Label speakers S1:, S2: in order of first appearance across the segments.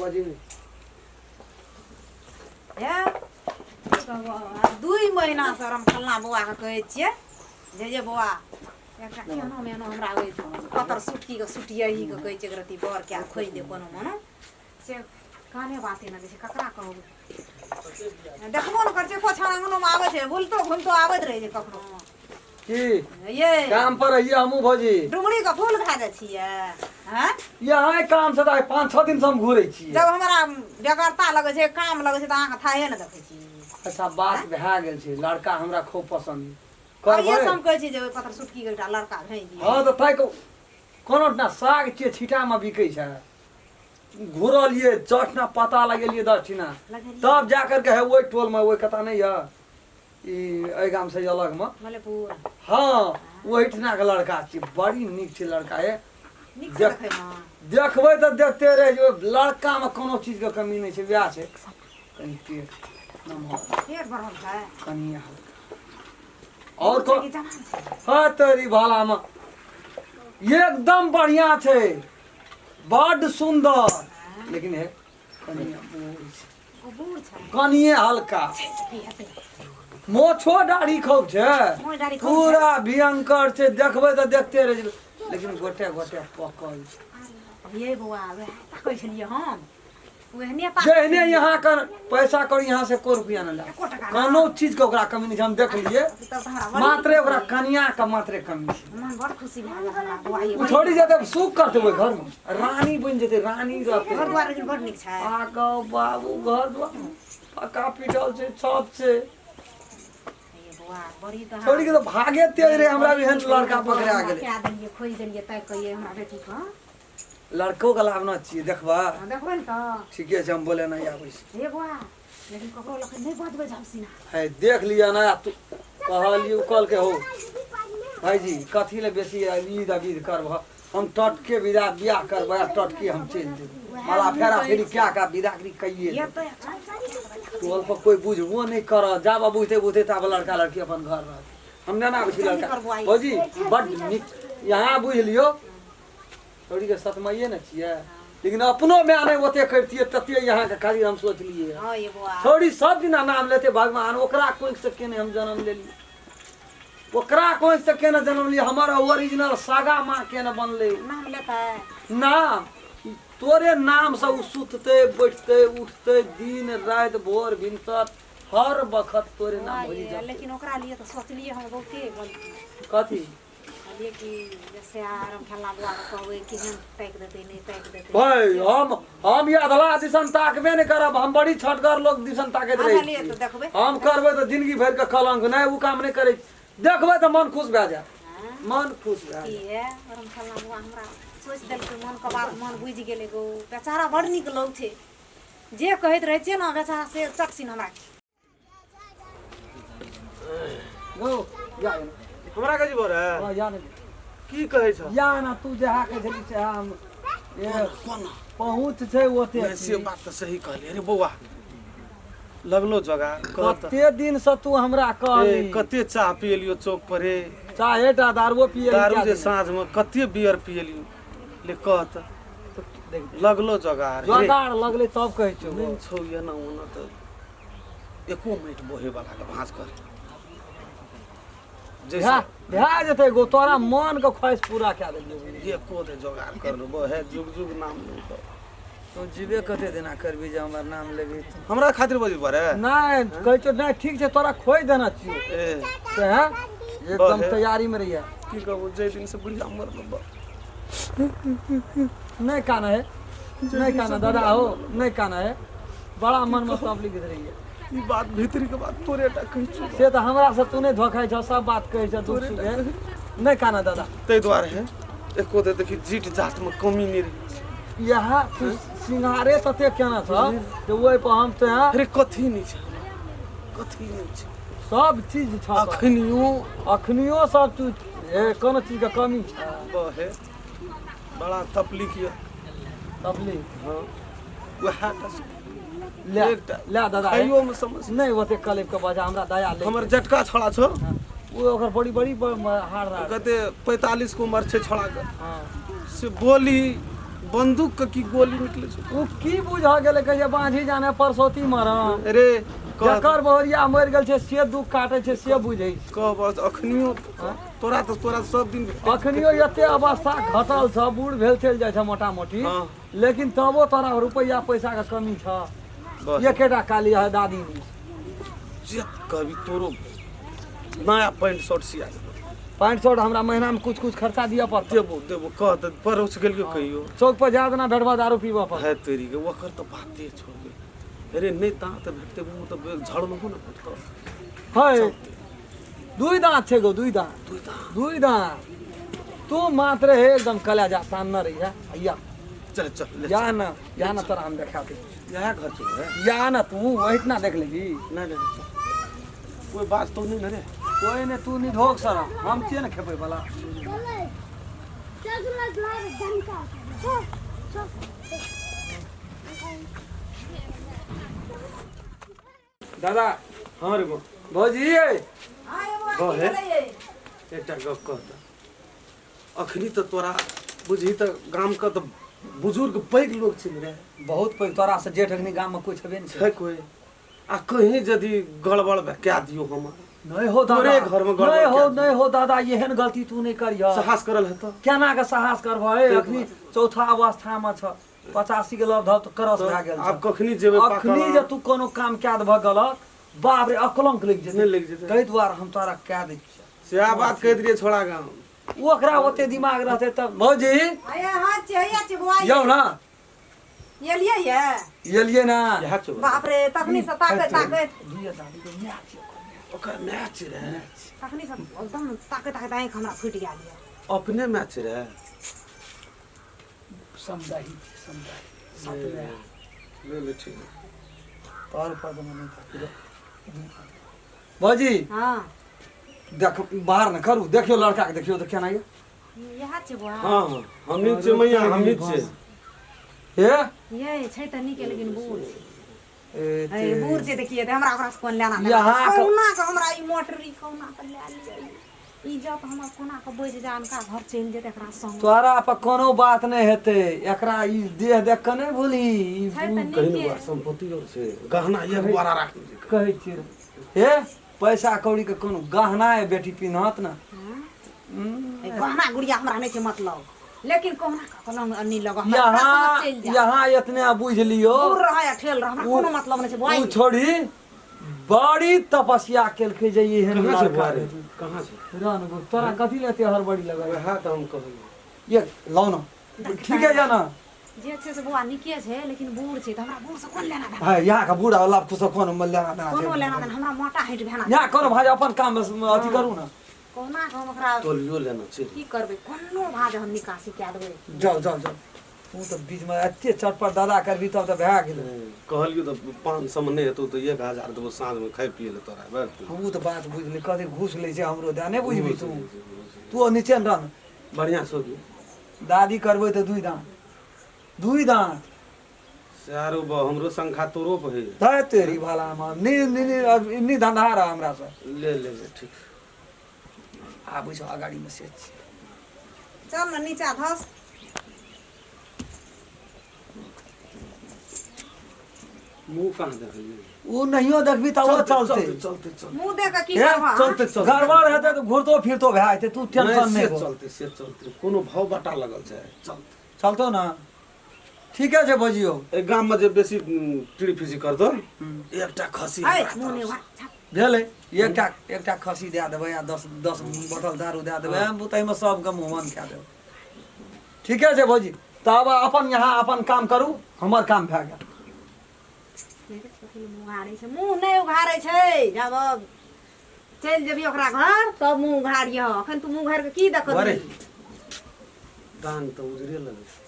S1: भौजी
S2: हे की कहबो, आ 2 महीना से हम फल्लाँ बौआके कहै छियै जे जे बौआ एकटा केहनो मेहनो हमरा ओहि पतर सुटकीके सुटियहीके कहै छियै एक रत्ती बरके आ खोजि दे कोनो मोनो से काने बाते नहि दै छै। ककरा कहबै? देखबो ने करै छै एको छाना। अङ्गनोमे आबै छै, बुलतो घुमितो आबैत रहै छै कखनो।
S1: की?
S2: ये।
S1: काम पर रहिए हमहूँ भौजी।
S2: डुमरीके फूल भए जाइ छियै हँ?
S1: यहाँ काम से तऽ 5-6 दिन से हम घूरै छियै।
S2: जब हमरा बेगरता लगै छै, काम लगै छै, तऽ अहाँके थाहे ने देखै छी।
S1: अच्छा, बात भए गेल छै। लड़का हमरा खूब पसन्द
S2: आइए
S1: करबै।
S2: से हम कहै छी जे ओहि पत्थर सुटकीके एकटा लड़का भेज दिअ।
S1: हँ, तऽ ताहि कोनो ना साग छियै, छिटामे बिकै छै। घुरलियै चटना पता लगेलियै 10 ठिना।
S2: लगेलियै।
S1: तब जा करके है ओहि टोलमे, ओहि कता नहि यऽ ई एहि गाम से अलगमे।
S2: मलेपुर।
S1: हँ, ओहिठिना के लड़का छियै। बड़ी नीक छै लड़का हे।
S2: नीक छै देखैमे?
S1: देखबै तऽ देखते रहि जेबै। लड़कामे कोनो चीजके कमी नहि छै। वएह छै कनि पेट नमहर।
S2: पेट बढ़ल छै?
S1: कनि हल्का और
S2: छै कि जवान छै?
S1: हँ, तोरी भालामे एकदम बढ़िया छै, बड्ड सुन्दर, लेकिन हे कनि बूढ़ छै।
S2: ओ बूढ़ छै?
S1: कनिए हल्का।
S2: की हेतै?
S1: मोछो दाढ़ी खूब छै।
S2: मोछ दाढ़ी खूब छै?
S1: पूरा भयंकर छै। देखबै तऽ देखते रहि जेबै, लेकिन गोटे गोटे पकल छै।
S2: ये बौआ, वएह ताकै छलियै हम, ओहने ताकै।
S1: जेहने यहाँ कर पैसा कर, यहाँ से एको रुपया न ले।
S2: एको टका ना।
S1: कोनो चीज के ओकरा कमी नहीं छै, हम देख लिए।
S2: तब तऽ हमरा बड़
S1: मात्रे ओकरा कनिया के मात्रे कमी छै।
S2: मन बड़ खुशी भए गेल हमरा बौआ ये।
S1: ओ छोड़ी जेतै, सुख करतै ओहि घर में, रानी बनि जेतै, रानी रहतै।
S2: घर दुआर लेकिन बड़ नीक छै।
S1: आ गौ बाबू, घर दुआर पक्का पीटल छै, छत छै।
S2: ये बौआ, बड़ी तऽ
S1: छोड़ी के तऽ भागे तेज रहे। हमरा भी एहन लड़का पकड़ा गेलै।
S2: कए देलियै, खोजि देलियै ताकि कऽ ये हमरा बेटीके।
S1: लड़को के लाभना छियै, देखबा।
S2: हँ, देखबै ने तऽ।
S1: ठीके छै, हम बोले नहि आबै छी।
S2: हे बौआ, लेकिन ककरो लग नहि बजबै झमसिना।
S1: है, देख लिअ ना। तू कहलियै, ओ कहलकै, हौ भाईजी, कथी ले बेसी ईद अबीद करबह? हम टटके विदा बियाह करबै आ टटके हम चलि जेबै। माला फेरा फेरी कए कऽ विदागरी कैये
S2: ये
S1: देबै।
S2: तऽ
S1: टोल पर कोइ बुझबो नहि करत। जाब बुझते बुझते ताब लड़का लड़की अपन घर रहत। हम नहि आबै छी लड़का। भौजी, बड्ड नीक यहाँ बुझि लियौ। छौड़ीके सतमाइए ने छियै, लेकिन अपनो माय नहि ओते करितियै तते यहाँके खातिर हम सोचलियै।
S2: हँ ये बौआ।
S1: छौड़ी सब दिना नाम लेते, भगवान ओकरा कोखि से केने हम जन्म लेलियै, ओकरा कोखि से केने जन्म लियै, हमर ओरिजिनल सागा माँ केने बनलै।
S2: नाम लेतै?
S1: नाम तोरे नाम से उ सुतते, बैठते, उठते, दिन राति, भोर भिनसर, हर बखत तोरे नाम
S2: बौआ
S1: भरि
S2: ये,
S1: जपतै।
S2: लेकिन ओकरा लिए तऽ सोचलियै हम बहुते गलती।
S1: कथी?
S2: कहलियै कि जैसे आराम खेलना बौआके कहबै, केहन ताकि देतै, नहि ताकि देतै।
S1: भाई, हम ई अधला दिसन ताकबे नहि करब। हम बड़ी छटगर लोग दिसन ताकैत रहै
S2: अच्छा, लिए
S1: छी।
S2: तऽ देखबै।
S1: हम करबै तऽ जिंदगी भरि के कलंक। नहि, ओ काम नहि करै छी। देखबै तऽ मन खुश भए जायत।
S2: हँ?
S1: मन खुश भए
S2: की
S1: जायत।
S2: हे आराम खेलना बौआ, हमरा सोचि देलकै, मनके बात मन बुझि गेलै गो। बेचारा बड़ नीक लोग छै। जे कहैत रहै छियै ने बेचारा, से चटसिन हमरा।
S1: गौ, या एना।
S3: हमरा कहै छी रे?
S1: हँ, या ने।
S3: की कहै छ?
S1: या ना, तू जहाँ कहै छली सएह हम ए,
S3: कोना?
S1: पहुँच छै ओते।
S3: नहि, से बात तऽ सही कहलियै रे बौआ, लगलो जोगाड़ कह तऽ।
S1: कते दिन से तू हमरा
S3: ए,
S1: कहली।
S3: कते चाह पियलियो चौक पर रे।
S1: चाहे टा दारुओ पिए।
S3: दारू जे साँझमे कते बियर पियलियो ले, कह तऽ। लगलो जोगाड़ रे।
S1: जोगाड़ लगलै तब कहै छौ।
S3: नहि छौ एना ओना तऽ एको मिनट बोहे वाला के भाँज कर जैसे
S1: भए जेतै गो, तोरा मन के ख्वाहिश पूरा कए देलियौ।
S3: एको दे जोगाड़ कर लेबो हे, जुग जुग नाम लू तऽ।
S1: तू जीबे कते दिना करबी जे हमर नाम लेबी तू?
S3: हमरा खातिर बजबी पड़े?
S1: नहि, कहै छौ नहि, ठीक छै, तोरा खोइ देना छियौ।
S3: ए।
S1: से हैं एकदम
S3: बहे।
S1: तैयारी में रहिए।
S3: की कहबो, जाहि दिन से बुढ़िया मरल बा।
S1: नहीं काना है, नहीं काना दादा हो, नहीं काना है। बड़ा मन में तकलीफ रही है।
S3: ई बात भीतरी के बात तोरे टा कहै छौ।
S1: से तऽ हमरा से तू नहि धोखाइ छौ, सब बात कहै छौ, दुख सुख है। नहीं काना दादा।
S3: ताहि दुआरे है एको दे देखी, जीत जात में कमी नहि रहै छै।
S1: इएह तू सिंगारे तते केना छौ जे ओहि पर हम तऽ
S3: अरे, कथी नहि छै, कथी नहि छै?
S1: सब चीज छौ।
S3: अखनियो।
S1: अखनियो सब चीज हे, कोनो चीज के कमी छै?
S3: बहे, बड़ा तकलीफ यऽ।
S1: तकलीफ?
S3: हँ, उएह टा छै।
S1: ले।
S3: एकटा।
S1: ले दादा हे।
S3: खाइयोमे समस्या।
S1: नहि ओते कलेब के बजा, हमरा दया ले।
S3: हमर जटका छोड़ा छौ।
S1: ओ ओकर बड़ी बड़ी हार हार।
S3: कते 45 के उमर छै छोड़ाके।
S1: हाँ।
S3: से बोली बंदूक के की गोली निकले छै।
S1: ओ की बुझऽ गेलै, कहै बाँझी जाने परसौती मरम।
S3: अरे कह,
S1: जकर बहुरिया मरि गेल छै से दुख काटै छै, से बुझै छै।
S3: कह बस अखनियो तोरा तऽ तोरा सब दिन
S1: अखनियो एते अवस्था घटल छ, बूढ़ भेल चलि जाइ छ मोटा मोटी,
S3: हाँ।
S1: लेकिन तबो तोरा रुपैआ पैसा के कमी छ।
S3: बस।
S1: एकेटा काली है दादी नी।
S3: जे कभी तोरो नया पैंट शर्ट सिया देबो।
S1: पैंट शर्ट हमरा महीना में कुछ कुछ खर्चा दिअ पड़तै।
S3: देबो देबो, कह तऽ परोस गेलियो कहियो।
S1: चौक पर जा देना भेटबा दारू पीबऽ पर।
S3: है तेरी के ओकर तऽ बाते छोड़ दे। अरे नहि ता तऽ भेटतै, ओ तऽ झड़लो हो ने भेटतौ।
S1: है दुई दाँत छै गो, दुई दाँत,
S3: दुई दाँत,
S1: दुई दाँत। तू मात्र हे एकदम कलेजा सामने रही है। या
S3: चल चल ले।
S1: या ना, या ना तोरा हम देखा दे।
S3: इएह घर छै रे।
S1: या ना तू वही ना देख लेबी।
S3: नहीं नहीं चल। कोई बात तो नहीं ना रे।
S1: कोई ने तू निधोक सर, हम छियै ने खेबै वाला। दादा।
S3: हाँ रे बा।
S1: भौजी ये।
S2: हाँ ये बौआ,
S3: बा
S2: की
S3: हे।
S2: भेलै ये?
S3: एकटा गप कहता, अखनी तऽ तोरा बुझही तऽ गामके तऽ बुजुर्ग पैघ लोक छै ने रे।
S1: बहुत पैघ, तोरा से जेठ अखनी गाम में कोई छेबे नहीं।
S3: छै कोई? आ कहीं यदि गड़बड़ भए कए दियौ हमर।
S1: नहीं हो दादा,
S3: तोरे घर में गड़बड़
S1: नहीं हो,
S3: कए दियौ।
S1: नहीं हो दादा, एहन गलती तू नहीं करिह।
S3: साहस करल हेतौ?
S1: केना के साहस करबह? अखनी चौथा अवस्था में छ, 85 के लगभग तऽ क्रॉस भए गेल।
S3: आब कखनी जेबै?
S1: अखनी जे तू कोनो काम कए देबह गलत, बाप रे, अकलंक लागि जेतै।
S3: नहि लागि जेतै?
S1: ताहि दुआरे हम तोरा कए दै छियौ।
S3: सएह बात कहैत रहियै छोड़ा गाम।
S1: ओकरा ओते दिमाग रहतै तऽ भौजी।
S2: अये हाँ छियै, हैया छियै बौआ।
S1: यौ ना।
S2: एलियै ये?
S1: एलियै ना।
S3: इएह छौ।
S2: बाप रे, तखनी से ताकैत ताकैत
S1: दुइये दादी के माय छियै।
S3: ओकर माय छै रे।
S2: तखनी से एकदम ताकैत ताकैत आँखि हमरा फुटि गेल ये।
S3: अपने माय छै रे।
S1: समदाही समदाही साथ में।
S3: ले ले, ठीक।
S1: तोहर पर तऽ नहीं था। भौजी।
S2: हाँ।
S1: देख, बाहर न करू, देखियो लड़का के, देखियो तऽ केना ये।
S2: इएह छै बौआ।
S3: हाँ हाँ, हमनी छियै मैया, हमनी छियै।
S1: हे।
S2: ये छै तऽ नीके, लेकिन बूढ़ छै।
S1: ए।
S2: ए बूढ़ छै तऽ की हेतै, हमरा ओकरा से कोन लेना देना?
S1: यहाँ के-
S2: कहुना के हमरा ई मोटरी कहुना के लए लिअ, इज्जत हमर कोना के बचि जाय, अनका घर चलि जेतै एकरा संग।
S1: तोरा पर कोनो बात नहीं हेतै, एकरा ई देह देख कऽ नहि भूली ई।
S2: छै तऽ
S3: कहीं
S2: नीके।
S3: बा संपत्ति और छै, गहना एक बोरा राख।
S1: कहै छियै हे, पैसा कौड़ी के कोनो गहना है बेटी पिन्हत ना।
S2: ए, गहना गुड़िया हमरा नहि छै मतलब, लेकिन कहुना के कलंग अन्नी लग हमरा ओकरा
S1: यहाँ
S2: संग चलि जाय।
S1: यहाँ एतने बुझि लियौ।
S2: दूर रह या ठेल रह, हमरा कोनो मतलब नहि छै बौआ।
S1: ओ छोड़ी बड़ी तपस्या केलकै जे एहन
S3: कहाँ छै
S1: लड़का
S3: बुआ रे?
S1: भेटल।
S3: कहाँ छै?
S1: रहन गो, तोरा कथी ले एते हड़बड़ी लगल?
S3: वएह तऽ हम कहलियै।
S1: ये लाउ ना, ठीक है जाना।
S2: जे छै से बौआ नीके छै, लेकिन बूढ़ छै तऽ हमरा बूढ़ से कोन लेना देना?
S1: है यहाँ के बूढ़ा वाला खुश कोन लेना देना
S2: कोनो
S1: छै?
S2: लेना देना, हमरा मोटा हटि भेना।
S1: यहाँ कोनो भाई अपन काम में अथी करू ना।
S2: कहुना के हम ओकरा
S3: तोलियो लेना छै।
S2: की करबै, कोनो भाज हम निकासी कए देबै।
S1: जाउ जाउ जाउ, तू तऽ बीच में एते चटपट दादा करबी तब तऽ भए गेलै।
S3: कहलियो तऽ 500 मे नहि हेतौ तऽ 1000 देबौ साँझमे खाइ पियै लए तोरा बस।
S1: हमहूँ तऽ बात बुझली, कथी घूस लै छै हमरो दए नहि बुझबी तू, तू नीचे ने रह।
S3: बढ़िआँ सोगी।
S1: दादी करबै तऽ दुइ दाँत, दुइ दाँत।
S3: से आरो हमरो शंखा तोरो पर होइए।
S1: धै तेरी भला में नी नी नी नी धंधा रह हमरा से।
S3: ले ले ले, ठीक।
S1: आबै छौ अगाड़ी में से छी।
S2: चल ने नीचा धस।
S3: मुँह कहाँ देखलियै?
S1: ओ नहियो देखबी तऽ ओ चलते।
S3: चलते चलते।
S2: मुँह देख कऽ की
S1: हे,
S2: करबह?
S3: चलते चलते।
S1: गड़बड़ हेतै तऽ घुरतो फिरतो भए जेतै, तू टेंशन
S3: से
S1: नहि हो।
S3: चलते से चलते, कोनो भाव बाटा लगल छै, चलते।
S1: चलतो ना, ठीके छै भौजियो।
S3: एहि गाममे जे बेसी टीड़ी फीसी करतौ, एकटा खसी
S2: है
S3: हमरा
S2: मुँह नहि
S3: तरफसँ।
S2: उघार, छाप।
S1: भेलै, एकटा एकटा खसी दए देबै आ 10 10 बोतल दारू दए देबै, हम ताहिमे सबके मुँह बन्द कए देबै। ठीके छै भौजी, तब अपन यहाँ अपन काम करू, हमर काम भए गेल।
S2: नहीं तऽ कथी लए मुँह उघारै छै? मुँह नहि उघारै छै, जब चलि जेबही ओकरा घर तब मुँह उघारिह, अखन तू मुँह उघारि कऽ की देखत?
S3: बरे। दान तऽ उजरे लगै छै।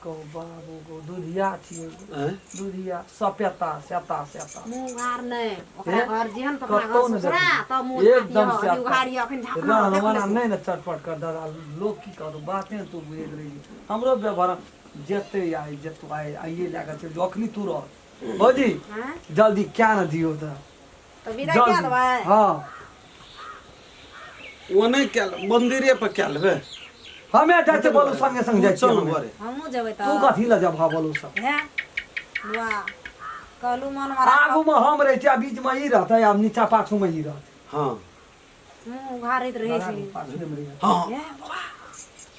S1: कहू बाबू गो, दुधिया छियै।
S3: आँय?
S1: दुधिया सपेता सेता सेता।
S2: मुँह उघार नहि, ओकरा
S1: हे?
S2: घर जेहन तऽ अपना
S1: कतौ
S2: घर
S1: नहि
S2: ससुरा
S1: देखबै।
S2: तब मुँह
S1: एकदम
S2: उघारिह,
S1: सेता।
S2: अभी उघारिह अखन झाँपना
S1: रहन
S2: देख
S1: वना
S2: लेतौ।
S1: नहि ने चटपट कर दादा, लोक की कहतौ, बाते ने तू बुझैत रही। हमरो व्यवहार जेतै आइ जेतौ, आइ आइए लए कऽ चलि जो, अखनी तू रह। भौजी।
S2: आँय?
S1: जल्दी क्या ने दियौ तऽ।
S2: तऽ विदा कए
S1: जल्दी
S2: देबै?
S1: हँ।
S3: ओ नहि कए मंदिरे पर कए लेबै।
S1: हमे जाइ छियै बोलू संगे संग जाइ
S3: चल
S1: छियै हमे।
S3: घरे
S2: हमहूँ जेबै
S1: तू
S2: तऽ
S1: कथी लए जबह बोलू सब
S2: हे बौआ कहलू मन मारा
S1: आगू में हम रहै छियै आ बीच में ई रहतै आ नीचा पाछू में ई रहतै
S3: हँ
S2: मुँह उघारैत रहै छै
S1: पाछूमे रहियै।
S3: हँ
S2: हे बौआ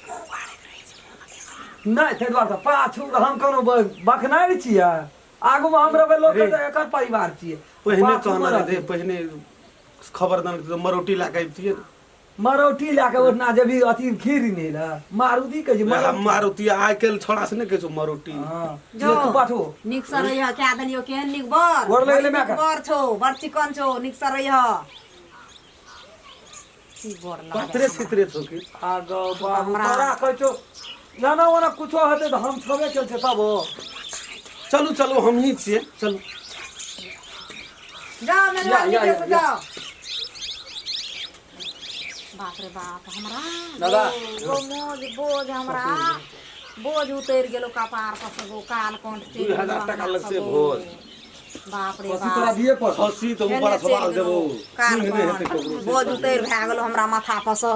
S2: मुँह उघारैत रहै छै
S1: नहि ताहि दुआरे तऽ पाछू हम कोनो बखनारि छियै आगू में हम रहबै लोक
S3: रे।
S1: कहतै एकर परिवार छियै
S3: पहिने
S1: पाछू में
S3: कहना
S1: रहतै।
S3: रहै पहिने खबर दन तऽ मरोटी लए कऽ अबितियै ने
S1: मरौटी लए कऽ ओहिना जेबही अथी खीर नहि लए मारुति कहै छै
S3: वएह मारुति आइ काल्हि छोड़ा से नहि कहै छौ मरोटी
S1: हँ
S2: जो।
S1: तू पाछू
S2: नीक से रहिह कए देलियौ केहन नीक बर
S1: गोर लगलै
S2: बड़ नीक
S1: मायके।
S2: बर छौ बड़ चिकन छौ नीक से रहिह की बर लगै
S3: पातरे छितरे छौ की
S1: आ गौ बाबू
S2: हमरा-
S1: तोरा कहै छौ जाना ओना कुछो हेतै तऽ हम छेबे केल छै तब
S3: चलू चलू हमही छियै चलू
S2: जाओ मेरे
S1: या, या,
S2: नीके से
S1: या,
S2: जाओ बाप रे बाप हमरा
S1: दादा।
S2: गो मोज बोझ हमरा बोझ उतरि गेलो कपार पर से गो काल कंठ चलि
S3: 2000
S2: गेलो
S3: टका
S2: हमरा
S3: लगतै
S2: से गो।
S3: भोज।
S2: बाप रे
S1: खसी तोरा
S2: बाप
S1: दिए पड़तौ
S3: खसी तऽ
S2: केने
S3: ऊपर
S2: चलि
S3: सवाल
S2: गेलो
S3: देबौ
S2: काल
S3: सिंह नहि हेतै
S2: कंठ
S3: ककरो
S2: बोझ उतरि भए गेलो हमरा माथा पर से